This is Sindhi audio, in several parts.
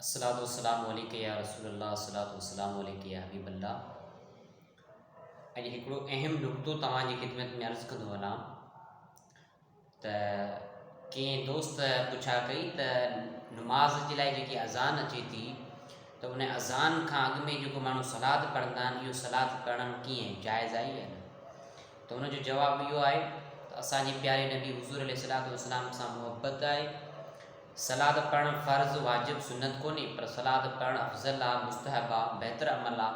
الصلوة والسلام عليک يا رسول الله الصلوة والسلام عليک يا حبيب الله اڄ هڪڙو اهم نقطو توهان جي خدمت ۾ عرض ڪندو هلان ته ڪنهن دوست پڇا ڪئي ته نماز جي لاء جيڪي اذان اچي ٿي ته ان اذان کان اڳ ۾ جيڪو ماڻهو صلات پڙهندا آهن اهو صلات پڙهڻ ڪيئن جائز آهي يا نه؟ ته ان جو جواب اهو آهي ته اسان جي پياري نبي حضور عليه الصلوة والسلام سان محبت آهي. صلات پڙهڻ فرض، واجب، سنت ڪونهي پر صلات پڙهڻ افضل آ، مستحب آ، بهتر عمل آ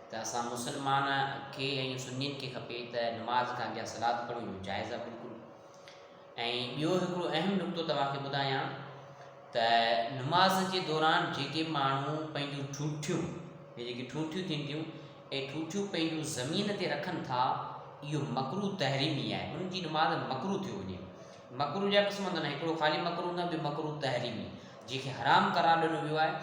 ته اسان مسلمان کي ۽ سنين کي کپي ته نماز کان اڳيان صلات پڙهون اهو جائز آ بلڪل. ۽ ٻيو هڪڙو اهم نقطو توهان کي ٻڌايان ته نماز جي دوران جيڪي ماڻهو پنهنجون ٺونٺيون هي جيڪي ٺونٺيون ٿينديون اهي ٺونٺيون پنهنجون زمين تي رکن ٿا اهو مڪروه تحريمي آهي انهن جي نماز مڪروه ٿيو وڃي. مڪروه جا قسم هوندا آهن هڪڙو خالي مڪروه هوندو آهي ٻيو مڪروه تحريمي جنهن کي حرام قرار ڏنو ويو آهي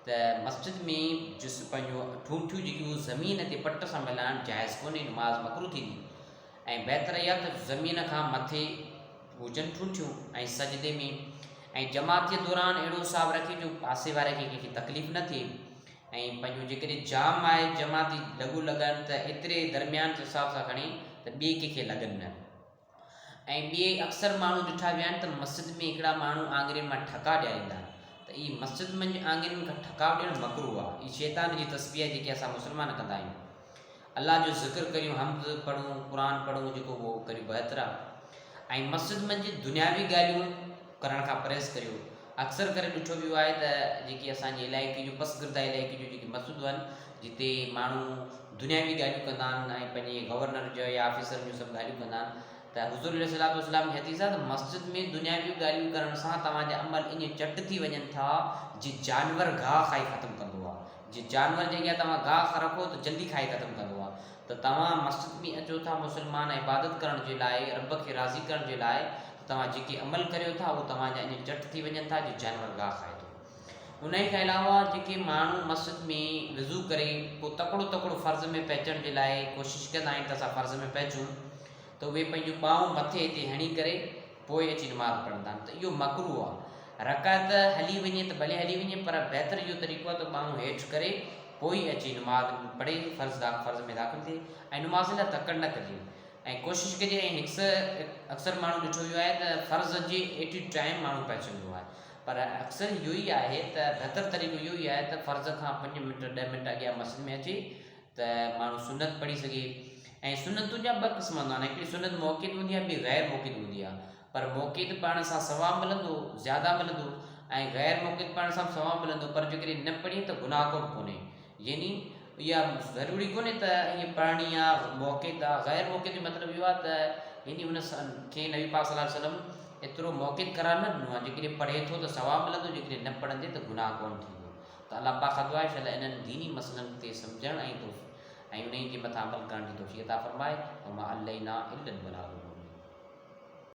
ته مسجد ۾ جس پنهنجو ٺونٺيون جيڪي هو زمين تي پٽ سان ملائڻ جائز ڪونهي نماز مڪروه ٿيندي ۽ بهتر اها ته زمين کان مٿي هجن ٺونٺيون ۽ سجدي ۾ ۽ جماعت جي دوران اهڙو حساب رکي جو پاسي واري کي ڪنهن کي تڪليف نه ٿئي ۽ پنهنجو جيڪڏهن جام آهي جماعتي لڳو لڳن ته ايتري درميان حساب سان کڻي ته ٻئي ڪنهن کي لڳن نه. ۽ ٻئي اڪثر ماڻهو ڏٺا ويا آهن ته مسجد ۾ هڪڙا ماڻهو آڱرين مان ٺڪاء ڏياريندا آهن ته اهي مسجد منجهه آڱرين کان ٺڪاء ڏيڻ مڪروه آهي اهي شيطان جي تسبيح آهي جيڪي اسان مسلمان ڪندا آهيون الله جو ذڪر ڪريون حمد پڙهون قرآن پڙهون جيڪو اهو ڪريون بهتر آهي ۽ مسجد منجهه دنياوي ڳالهيون ڪرڻ کان پرهيز ڪريو اڪثر ڪري ڏٺو ويو آهي ته جيڪي اسان جي علائقي جون پسگرده علائقي جون جيڪي مسجدون آهن جتي ماڻهو دنياوي ڳالهيون ڪندا آهن ۽ پنهنجي گورنر جو يا آفيسرن جون سڀ ڳالهيون ڪندا آهن ته حضور عليه الصلوة والسلام جي حديث آهي ته مسجد ۾ دنياوي ڳالهيون ڪرڻ سان توهان جا عمل ائين چٽ ٿي وڃن ٿا جيئن جانور گاهه کائي ختم ڪندو آهي جيئن جانور جي اڳيان توهان گاهه رکو ته جلدي کائي ختم ڪندو آهي ته توهان مسجد ۾ اچو ٿا مسلمان عبادت ڪرڻ جي لاء رب کي راضي ڪرڻ جي لاء ته توهان جيڪي عمل ڪريو ٿا اهو توهان جا ائين چٽ ٿي وڃن ٿا جيئن جانور گاهه کائي ٿو. انهيء کان علاوه جيڪي ماڻهو مسجد ۾ وضو ڪري پوء تڪڙو تڪڙو فرض ۾ پهچڻ جي لاء ڪوشش ڪندا آهن ته اسان فرض ۾ پهچون ته اهي پنهنجون ٻانهون مٿي هتي هڻي ڪري پوء اچي نماز پڙهندا آهن ته اهو مڪروه آهي. رڪعت هلي وڃي ته ڀلي هلي وڃي پر بهتر اهو طريقو آهي ته ٻانهون هيٺ ڪري پوء ئي اچي نماز پڙهي فرض فرض ۾ داخل ٿئي ۽ نماز لاء تڪڙ نه ڪجي ۽ ڪوشش ڪجي ۽ اڪثر ماڻهو ڏٺو ويو آهي ته فرض جي ايٽ اي ٽائيم ماڻهو پهچندو آهي پر اڪثر اهو ئي آهي ته بهتر طريقو اهو ئي آهي ته فرض کان پنج منٽ ڏهه منٽ اڳيان مسجد ۾ اچي ته ماڻهو سنت پڙهي سگهي ۽ سنتن جا ٻه قسم هوندا آهن هڪڙي سنت موقت هوندي آهي ٻي غير موقت هوندي آهي پر موقت پڙهڻ سان ثواب ملندو زياده ملندو ۽ غير موقت پڙهڻ سان به ثواب ملندو پر جيڪڏهن نه پڙهين ته گناهه ڪو به ڪونهي يعني اها ضروري ڪونهي ته ائين پڙهڻي آهي موقت آهي غير موقت جو مطلب اهو آهي ته يعني ان کي نبي پاڪ صلي الله عليه وسلم ايترو موقت قرار نه ڏنو آهي جيڪڏهن پڙهي ٿو ته ثواب ملندو جيڪڏهن نه پڙهندي ته گناهه ڪونه ٿيندو ته الله پاڪ کان دعا آهي شل انهن ديني مسئلن تي سمجهڻ ۽ ۽ انهي جي مٿان عمل ڪرڻ جي توفيق عطا فرمائي وما علينا الا البلاغ المبين.